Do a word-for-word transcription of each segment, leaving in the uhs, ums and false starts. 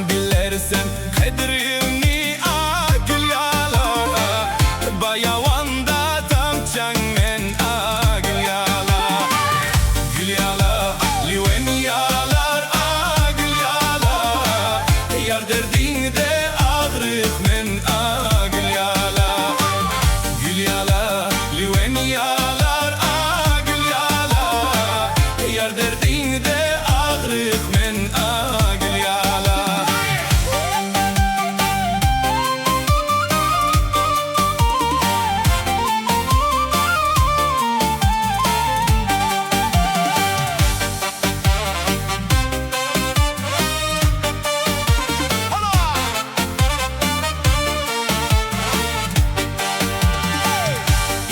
بىلەرسەن قەدرىمنى، ئا گۈليالا، باياۋاندا تامچاڭ مەن، ئا گۈليالا. گۈليالا، لىۋەن يالار، ئا گۈليالا، يار دەردىڭدە ئاغرىقمەن، ئا گۈليالا. گۈليالا، لىۋەن يالار، ئا گۈليالا، يار دەردىڭدە ئاغرىقمەن، ئا گۈليالا.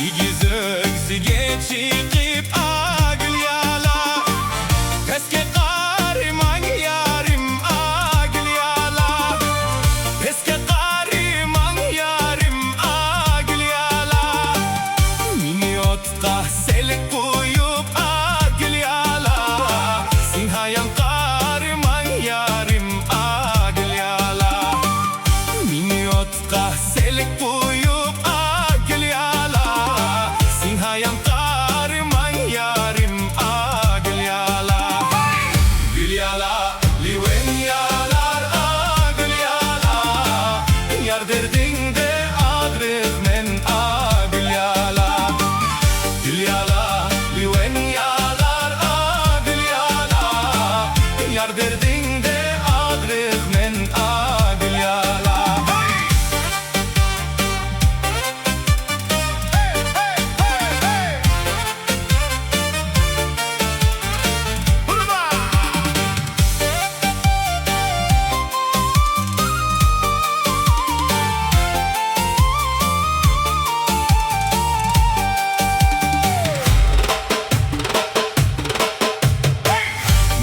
ئېگىز ئۆكسىگە چىقىپ، ئا گۈليالا، پەسكە قارىماڭ يارىم، ئا گۈليالا، پەسكە قارىماڭ يارىم، ئا گۈليالا. مېنى ئوتقا سېلىپ قويۇپ، ئا گۈليالا، سىڭ ھايان قارىماڭ يارىم، ئا گۈليالا. مېنى ئوتقا سېلىپ قويۇپ، ئا گۈليالا، سىڭ ھايان قارىماڭ يارىم، ئا گۈليالا. گۈليالا، لىۋەن يالار، ئا گۈليالا، يار دەردىڭدە ئاغرىقمەن، ئا گۈليالا. گۈليالا، لىۋەن يالار، ئا گۈليالا، يار دەردىڭدە ئاغرىقمەن، ئا گۈليالا.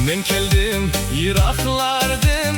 مەن كەلدىم يىراقلاردىن،